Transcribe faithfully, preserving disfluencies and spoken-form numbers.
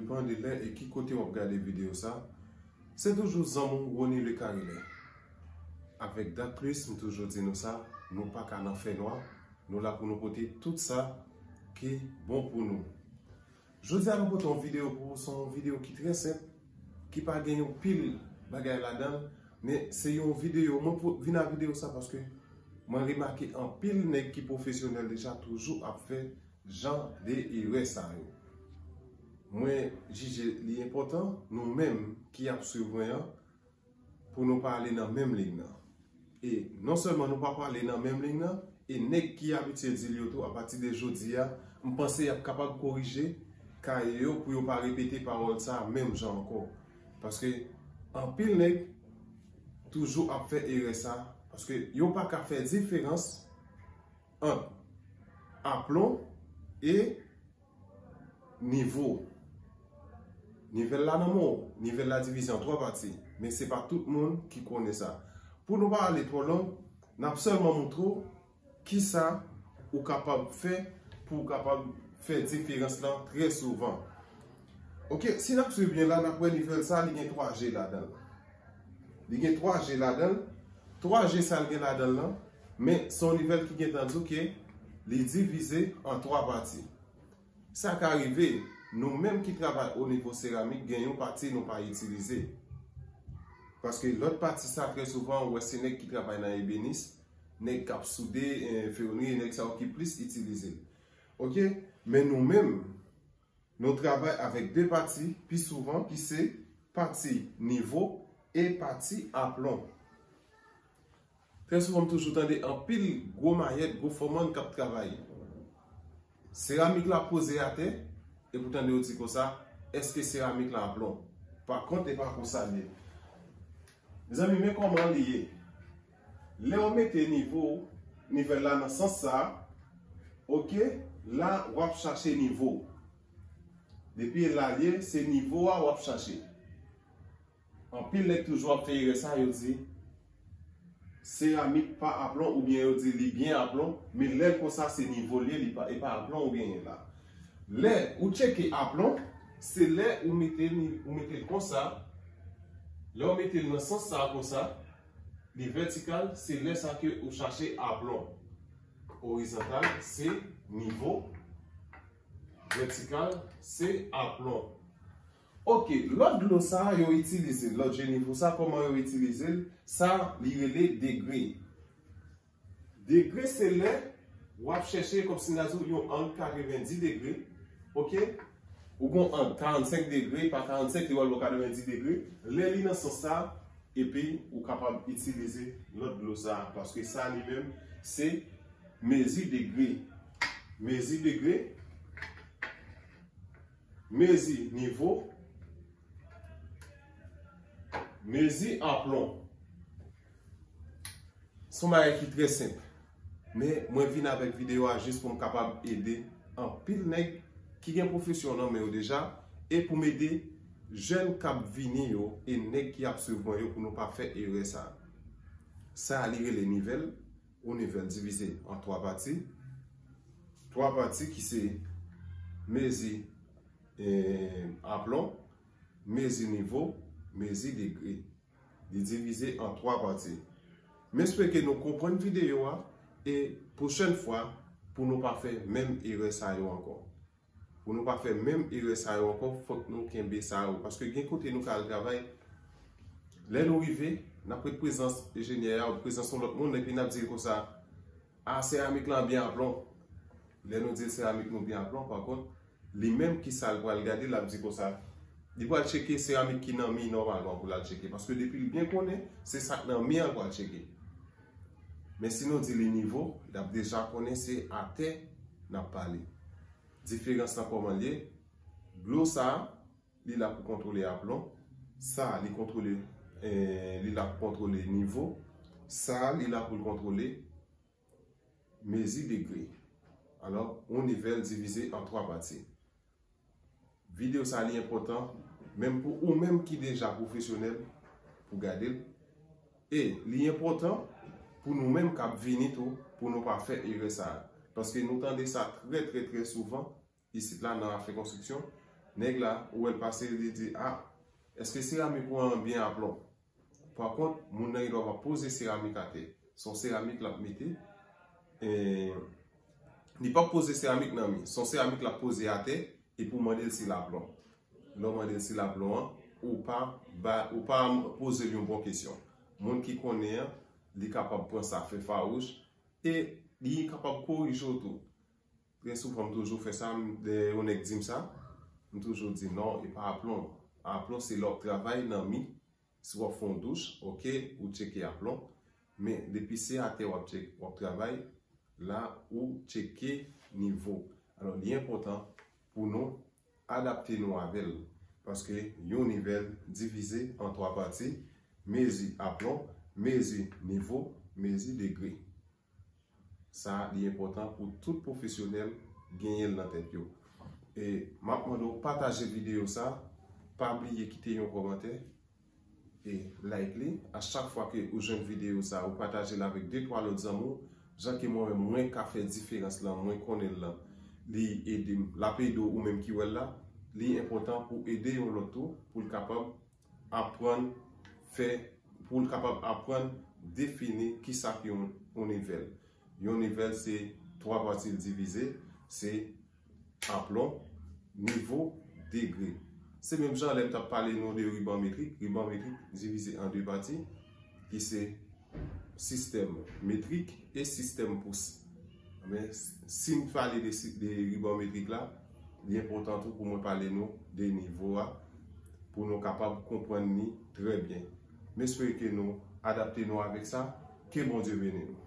Depann de lè e ki kote w ap gade videyo sa, se toujou zanmi w Rony Le Carrelais. Avèk Dak Plis, m toujou di nou sa, nou pa ka nan fènwa, nou la pou nou pote tout sa ki bon pou nou. Jodi a nou pote yon videyo pou ou, se yon videyo ki trè senp, ki pa gen yon pil bagay ladan l, men se yon videyo, mwen pou, vin a videyo sa paske mwen remake anpil nèg ki pwofesyonèl deja toujou ap fè jan de erè sa yo. Mwen jije li enpòtan, nou menm ki ap swiv mwen an, pou nou pa ale nan menm liy nan. E non sèlman nou pa pale nan menm liy nan, e nèg ki abitye di l yo tou, apati de jodi a, m panse y ap kapab korije kaye yo pou yo pa repete pawòl sa a menm jan ankò. Paske anpil nèg toujou ap fè erè sa a, paske yo pa ka fè diferans ant aplon e nivo. Nivèl la nan men w, nivèl la divize an twa pati, men se pa tout moun ki konnen sa. Pou nou pa ale twò long, n ap sèlman montre w kisa ou kapab fè pou w kapab fè diferans lan trè souvan. Oke, si n ap swiv byen la, n ap wè nivèl sa, li gen twa je ladan l. Li gen twa je ladan l. Twa je sa l gen ladan l lan, men se yon nivèl ki gentan di w ke li divize an twa pati. Sa ka rive, nou menm ki travay o nivo seramik, gen yon pati nou pa itilize. Paske lòt pati sa, trè souvan, ou wè se nèg ki travay nan ebenis, nèg k ap soude, eh, fewonri, nèg sa yo ki plis itilize l. Oke? Men nou menm, nou travay avèk de pati pi souvan, ki se pati nivo e pati aplon. Trè souvan, m toujou tande anpil gwo mayèt, gwo fòmann k ap travay. Seramik la poze atè, epi w tande yo di konsa, èske seramik la aplon? Pa kont, e pa konsa l ye. Mezanmi, men kòman li ye. Lè w mete nivo, nivèl la nan sans sa, oke, la w ap chache nivo. Depi la l ye, se nivo a w ap chache. Anpil nèg toujou ap fè erè sa, yo di seramik pa aplon oubyen yo di li byen aplon, men lè l konsa se nivo l ye, li pa, e pa aplon ou genyen la. Lè ou tcheke aplon, se lè ou mete li, ou mete l konsa, lè ou mete l nan sans sa konsa, li vètikal, se lè sa ke ou chache aplon. Orizontal, se nivo, vètikal, se aplon. Oke, lòt dlo sa a yo itilize l, lòt je nivo sa, kòman yo itilize l? Sa, li rele degre. Degre se lè w ap chèche kòmsi n ta di w yon ang katrevenndis degre, oke? Ou gon ang karannsenk degre, pa karannsenk, li pral bò katrevenndis degre. Lè li nan sans sa, epi ou kapab itilize lòt dlo sa a, paske sa li menm se mezi degre. Mezi degre, mezi nivo, mezi aplon. Se yon bagay ki trè senp. Men mwen vin avèk videyo a jis pou m kapab ede anpil nèg ki gen pwofesyon nan men yo deja e pou m ede jèn k ap vini yo e nèg ki ap swiv mwen yo pou nou pa fè erè sa a. Sa a li rele nivèl, yon nivèl divize an twa pati. Twa pati ki se mezi, eh, aplon, mezi nivo, mezi degre. Li divize an twa pati. M espere ke nou konprann videyo a e pwochèn fwa pou nou pa fè menm erè sa yo ankò. Pou nou pa fè menm erè sa yo ankò, fòk nou kenbe sa yo. Paske gen kote nou ka al travay, lè nou rive, n ap ret prezans enjenyè a ou prezans yon lòt moun, epi n ap di l konsa, a, seramik lan byen aplon. Lè nou di l seramik nou byen aplon, pa kont, li menm ki sa l pral gade, l ap di konsa, li pral tcheke seramik ki nan mi nòmalman pou l al tcheke. Paske depi l byen konnen, se sa k nan mi an l pral tcheke. Men si nou di li nivo, l ap deja konnen se atè n ap pale. Diferans lan kòman l ye? Dlo sa a, li la pou kontwole aplon. Sa a, li kontwole, eh, li la pou kontwole nivo. Sa a, li la pou l kontwole mezi degre. Alò, yon nivèl divize an twa pati. Videyo sa a, li enpòtan, menm pou ou menm ki deja pwofesyonèl, pou gade l. E li enpòtan pou nou menm k ap vini tou, pou nou pa fè erè sa a. Paske nou tande sa trè, trè, trè souvan, isit la nan afè konstriksyon, Nèg la, ou wè l pase, li di, ah, èske seramik ou an byen aplon? Pa kont, moun nan gen dwa pa poze seramik atè. Se yon seramik l ap mete. E, li p ap poze seramik nan mi. Se yon seramik l ap poze atè epi w mande l si l aplon. Lè w mande l si l aplon an, ou pa, ba, ou pa poze l yon bon kesyon. Moun ki konnen an, li kapab pran sa fè fawouch e li kapab korije w tou. Trè souvan, m toujou fè sa, m, lè yon nèg di m sa, m toujou di non, e pa aplon. Aplon se lè w ap travay nan mi, si w ap fè yon douch, oke, ou tcheke aplon. Men depi se atè w ap tchek, w ap travay, la ou tcheke nivo. Alò, li enpòtan pou nou adapte nou avè l. Paske yon nivèl divize an twa pati, mezi aplon, mezi nivo, mezi degre. Sa, li enpòtan pou tout pwofesyonèl genyen l nan tèt yo. E m ap mande w pataje videyo sa, pa bliye kite yon kòmantè e like li. A chak fwa ke ou jwenn videyo sa, ou pataje l avèk de twa lòt zanmi w, jan ke mwen menm mwen ka fè diferans lan, mwen konnen l lan, li ede m, l ap ede w ou menm ki wè l la. Li enpòtan pou ede yon lòt tou, pou l kapab aprann fè, pou l kapab aprann defini kisa ki yon, yon nivèl. Yon nivèl se twa pati l divize, se aplon, nivo, degre. Se menm jan lè m t ap pale nou de riban metrik, riban metrik divize an de pati, ki se sistèm metrik e sistèm pous. Men, si m pale de, si- de riban metrik la, li enpòtan tou pou mwen pale nou de nivo a, pou nou kapab konprann li trè byen. M espere ke nou adapte nou avèk sa. Ke Bondye beni nou.